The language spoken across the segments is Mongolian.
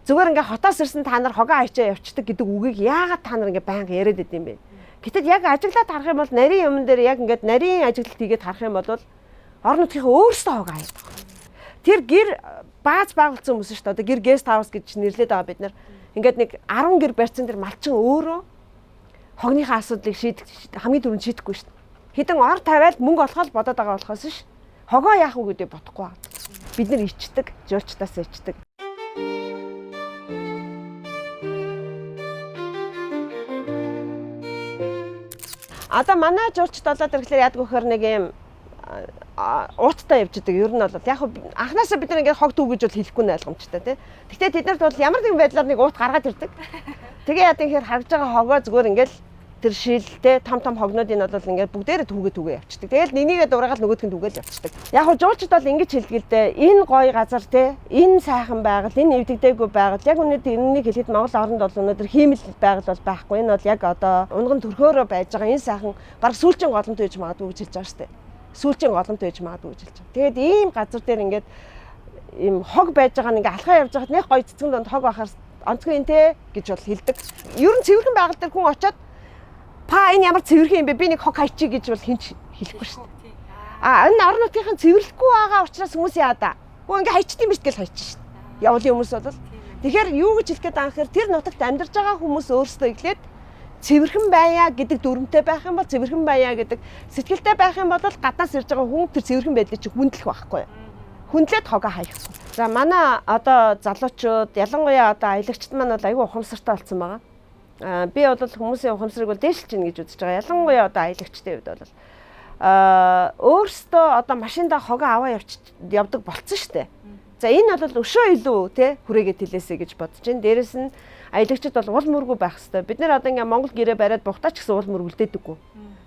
Зүгээр ингээ хотоос ирсэн та нар хогоо хайчаа явцдаг гэдэг үгийг яагаад та нар ингээ байнга яриад байд юм бэ? Гэтэл яг ажиглаад харах юм бол нарийн юмн дээр яг ингээд нарийн ажиглалт хийгээд харах юм бол орон нутгийнхаа өөрсдөө хогоо хаяад байгаа. Тэр гэр бааз байгуулсан хүмүүс шүү дээ. Одоо гэр guest house гэж нэрлэдэг байгаа бид нар. Ингээд нэг 10 гэр барьсан тэр малчин өөрөө хогныхаа асуудлыг шийдэх хамгийн түрүүнд шийдэхгүй шүү дээ. Хэдэн ор тавиал мөнгө олохоо л бодоод байгаа болохоос ш. Хогоо яах вэ гэдэг бодохгүй байна. Бид нар ичдэг, жуулчдаас ичдэг. Одоо манай жуулчд болоод ирэхлээр яадаг вөхөр нэг юм ууттай явж идэг. Ер нь бол яг анхнаасаа бид нар ингээд хог түүгэж бол хэлэхгүй нь ойлгомжтой тий. Гэхдээ тэд нарт бол ямар нэгэн байдлаар нэг уут гаргаад ирдэг. Тэгээ яа гэхээр харж байгаа хогоо зүгээр ингээд тэр шилтэй том том хогнуудын бол ингээд бүгдээрээ түүгээ түүгээ явчихдаг. Тэгэл нэгнийгээ дураагаал нөгөөх нь түүгээл явчихдаг. Яг хөө жуулчд бол ингэж хэлдэг л дээ. Энэ гоё газар те, энэ сайхан байгаль, энэ эвдэгдээгүй байгаль. Яг үнэндээ энэнийг хэлэхэд Монгол оронд бол өнөөдөр хиймэл байгаль бол байхгүй. Энэ бол яг одоо унган төрхөөрөө байж байгаа энэ сайхан баг сүүлчийн голомт байж магадгүй гэж хэлж байгаа шүү дээ. Сүүлчийн голомт байж магадгүй гэж хэлж байгаа. Тэгээд ийм газар дээр ингээд ийм хог байж байгаа нь ингээд алхаа явж байхад нэх гоё цэцгэн донд хог байхаар онцгой юм те гэж бол хэлдэг. Ер нь цэвэрхэн байгаль дээр хүн очиод па энэ ямар цэвэрхэн юм бэ? Би нэг хог хайчих гэж бол хинч хэлэхгүй шүү дээ. А энэ орон нутгийнхан цэвэрлэхгүй байгаа учраас хүмүүс яа да. Гүү ингээ хайчт юм биш гэж хайчих шүү дээ. Явуулын хүмүүс бол. Тэгэхээр юу гэж хэлэх гээд байгаа юм хэрэг тэр нутагт амьдарч байгаа хүмүүс өөрсдөө эхлээд цэвэрхэн байя гэдэг дүрмтэй байх юм бол цэвэрхэн байя гэдэг сэтгэлтэй байх юм бол гадаас ирж байгаа хүн тэр цэвэрхэн байдлыг чи хүндлэх байхгүй юу? Хүндлээд хогоо хаяхгүй. За манай одоо залуучууд ялангуяа одоо аялагчд маань бол айгүй ухамсартай болсон байгаа. Би бол хүмүүсийн ухамсарыг бол дээшилж гин гэж үзэж байгаа. Ялангуяа одоо аялагчдын хувьд бол өөрсдөө одоо машиндаа хогоо аваа явдаг болцсон шүү дээ. За энэ бол өшөө илүү те хүрээгээ тэлээсэй гэж бодож байна. Дээрэс нь аялагчид бол уул мөргүү байх хэвээр. Бид нэр одоо ингээ Монгол гэрээ бариад бугтаа ч гэсэн уул мөр үлдээдэггүй.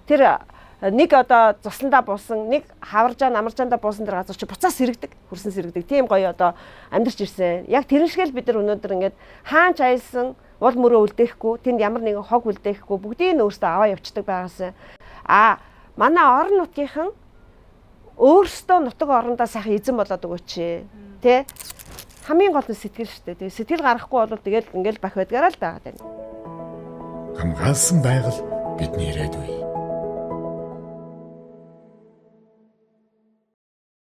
Тэр нэг одоо цусландаа буусан, нэг хаваржаа намаржаандаа буусан тэр газар чи буцаа сэрэгдэг, хөрсөн сэрэгдэг. Тийм гоё одоо амьдарч ирсэн. Яг тэрэн шиг л бид нар өнөөдөр ингээд хаан ч аялсан уул мөрөө үлдээхгүй, тэнд ямар нэгэн хог үлдээхгүй, бүгдийг нь өөрсдөө аваа явцдаг байгаасан. А манай орон нутгийнхан өөрсдөө нутаг орондоо сайхан эзэн болоод өгөөч. Тэ? Хамгийн гол нь сэтгэл шүү дээ. Тэгээ сэтгэл гаргахгүй бол тэгэл ингээл бах байдгаараа л байгаад байна. Хамгаалсан байгаль бидний ирээдүй.